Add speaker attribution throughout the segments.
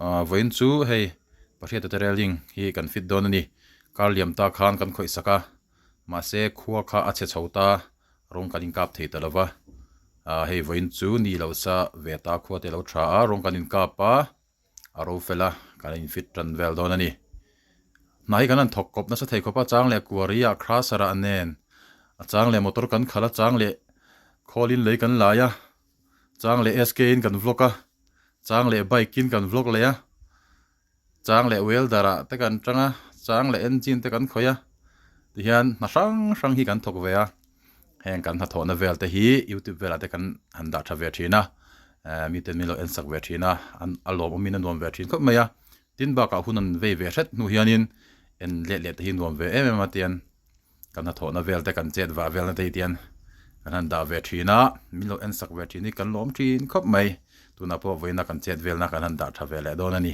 Speaker 1: Ahh vawiin chu hei Pahriata te railing hi kan fit dawn a ni. Kar liam ta khan kan khawih sak a, mahse khua kha a chhe chho ta, rawng kan inkap thei ta lo va. Ahh hei vawiin chu ni lo sa ve ta khua te a lo tha a, rawng kan inkap a. a ro fel a kan in fit tan vel dawn a ni hna hi kan han thawk kawp nasa thei khawp a chang leh kuari ah crusher ah nen a chang leh motor kan khalh a chang leh khawl in lei kan lai a chang leh SK in kan vlog a chang leh bike in kan vlog leh a chang leh welder ah te kan tang a chang leh engine te kan khawih a tihian hna hrang hrang hi kan thawk ve a. Heng kan hnathawhna vel te hi youtube velah te kan han dah tha ve thin a, eh miten min lo en sak ve thin a, an a lawmawmin a nuam ve thin khawp mai a, tin bakah hun an vei ve hret hnu hianin en let leh te hi nuam ve em em a tian kan hnathawhna vel te kan chet vah velna te hi tian kan han dah ve thin a, min lo en sak ve thin hi kan lawm thin khawp mai, tunah pawh vawiina kan chet velna kan han dah tha ve leh dawn a ni.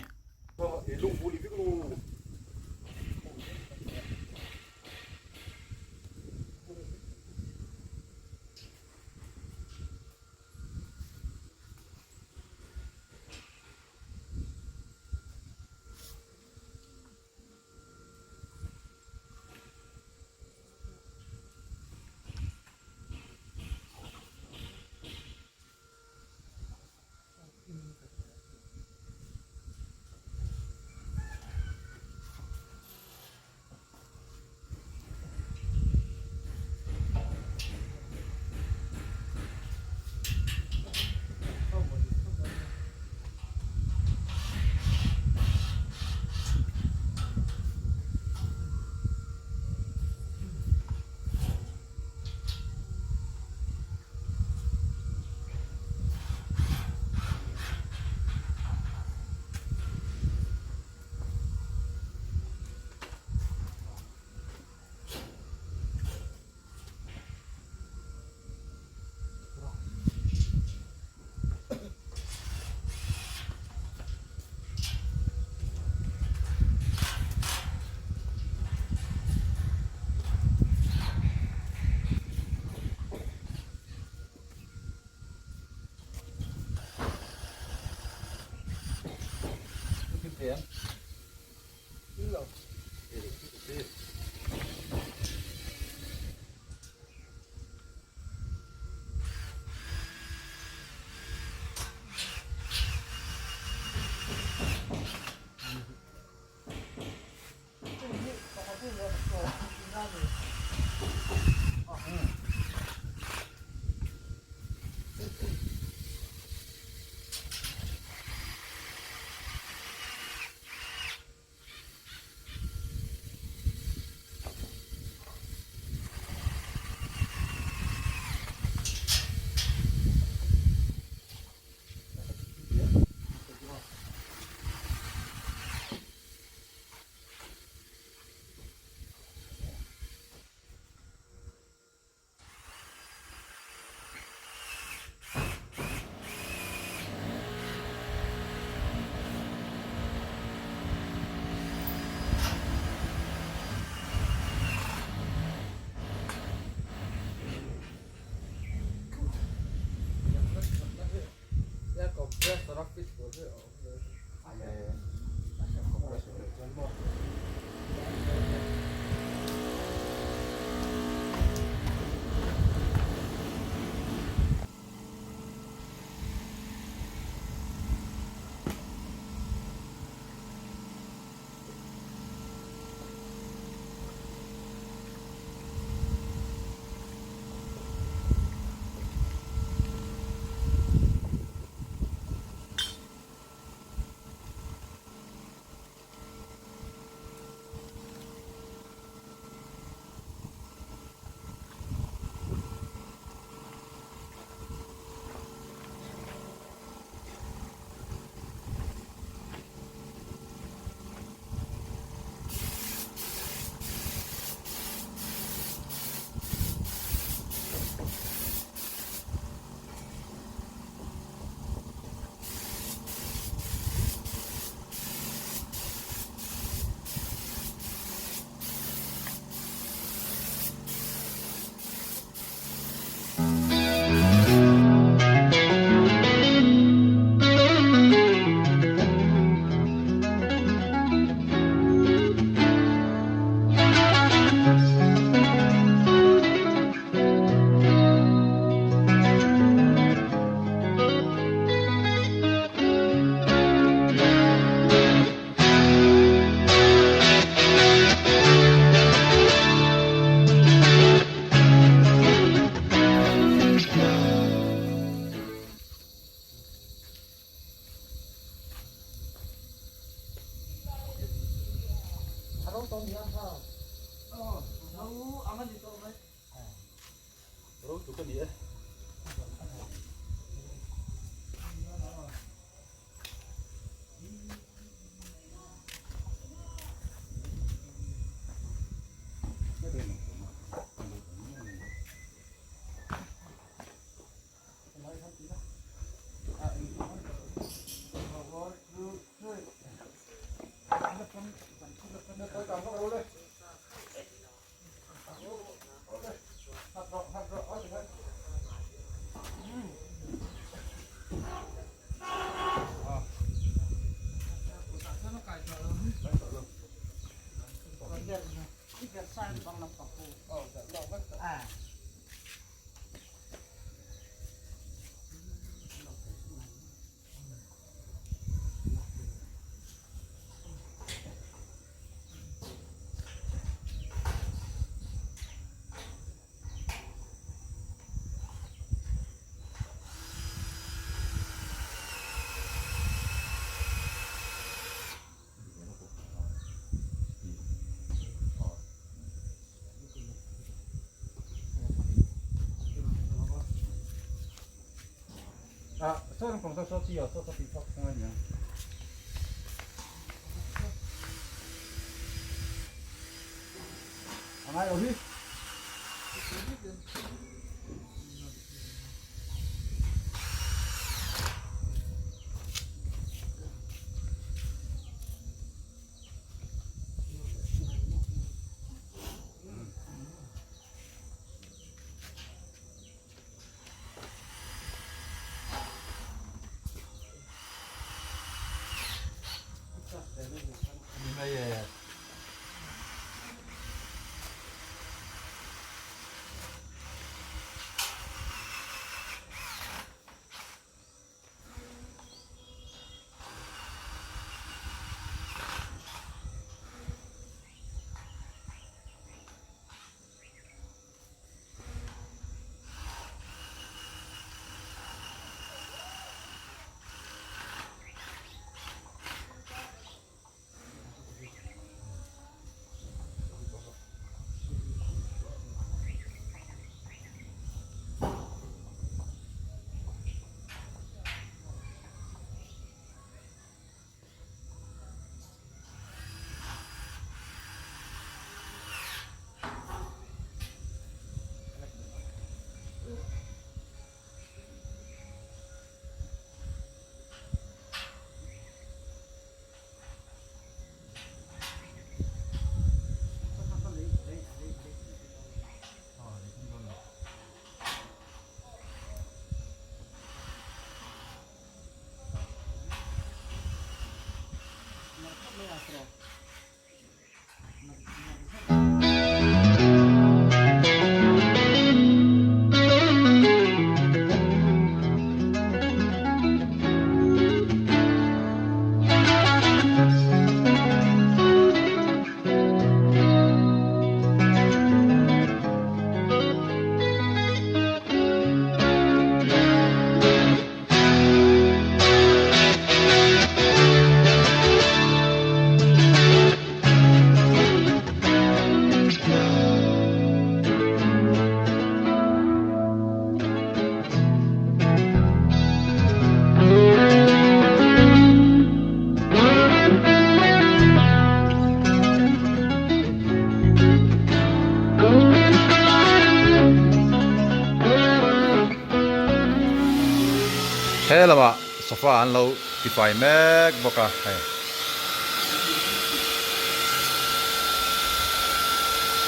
Speaker 1: He lamah sofa an lo tifai mek bawk a hei.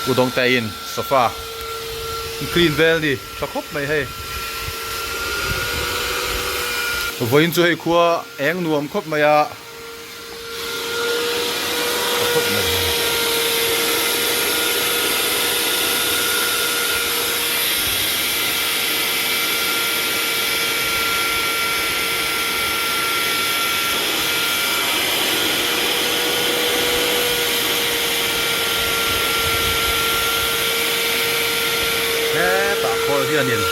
Speaker 1: U Dawngte in sofa an clean vel ni tha khawp mai hei. Vawiin chu hei khua eng nuam khawp mai a. Tha khawp mai. Hetah khawl hianin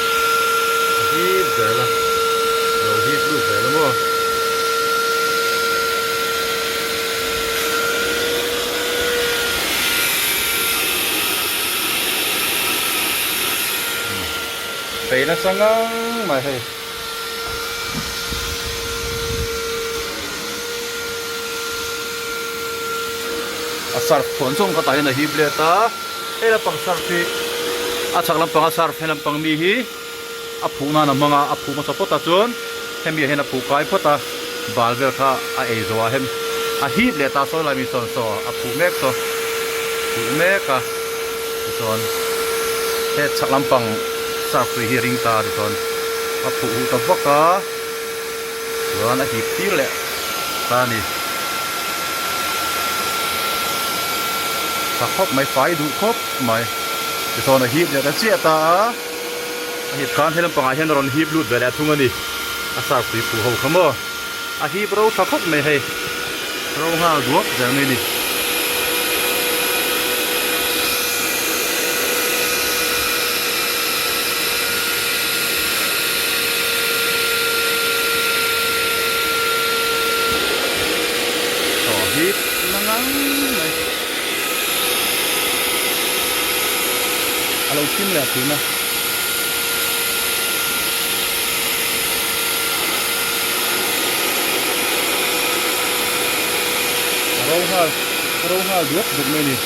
Speaker 1: a hip zel a, a lo hip lut zel a maw. nasa ngang mai hei. A surf thuan zawng kha tah hian a hip let a, hei lampang surf hi a chhak lampanga surf he lampang mi hi a phuh nan a hmang a, a phuh hmasa phawt a chuan hemi ah hian a phuh kai phawt a, bal vel kha a ei zawh ah hian a hip leh ta sawi lai mi sawn saw a phuh mek saw phuh mek a tichuan he chhak lampang surf tui hi a ring ta tichuan a phuh huh ta vak a chuan a hip tir leh ta a ni tha khawp mai fai duh khawp mai tichuan a hip leh ta chiah ta a. A hip khan he lampangah hian a rawn hip lut ve leh thung a ni. A sark tui phuh ho kha maw? A hip ro tha khawp mai hei. Ro nghal duak zel mai a ni. Thaw hip na ngang mai. A lo thim leh thin a. A ro nghal a ro nghal duak duak mai a ni.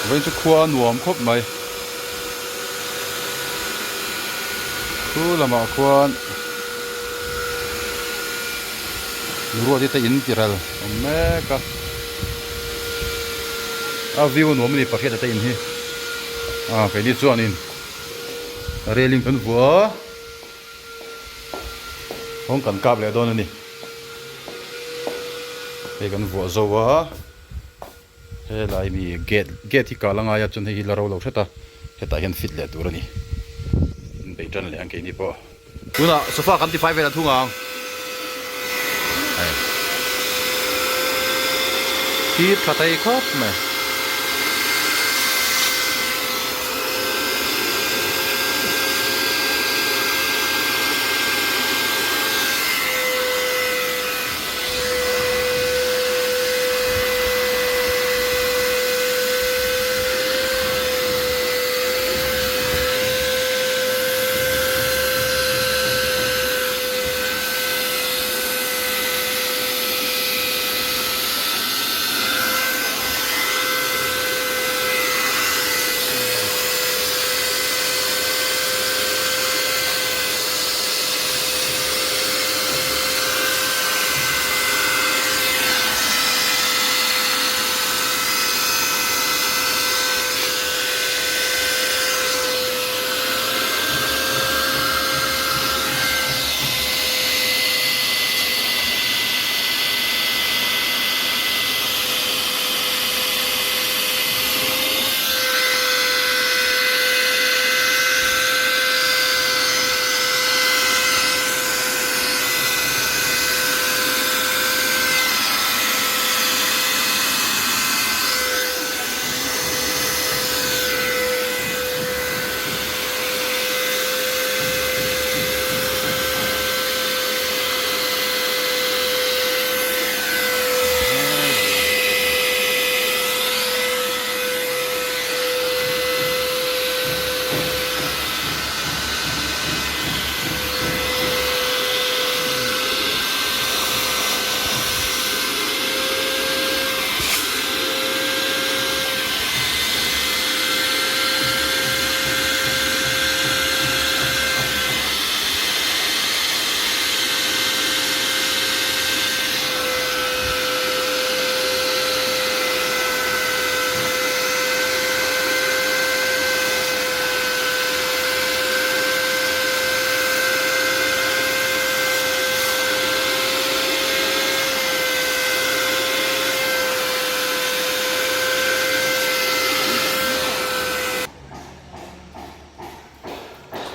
Speaker 1: Vawiin chu khua a nuam khawp mai. Chu lamah khuan ruati te in ti ral awm mek a a view nuam a ni pahriat te in hi a keini chuanin railing kan vuah a kawng kan kap leh dawn a ni hei kan vuah zo a. Helai mi gate gate hi kal a ngai a chuan hei hi la ro lo hret a hetah hian fit leh tur a ni inbeih tan leh ang keini pawh. Tunah sofa kan tifai vel a thung ang hei thir tha thei khawp mai.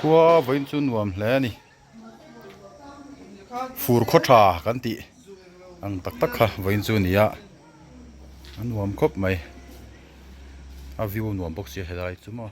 Speaker 1: Khua vawiin chu nuam hle a ni. Fur khaw tha kan tih ang tak tak kha vawiin chu a ni a, a nuam khawp mai. A view nuam bawk sia helai chu maw.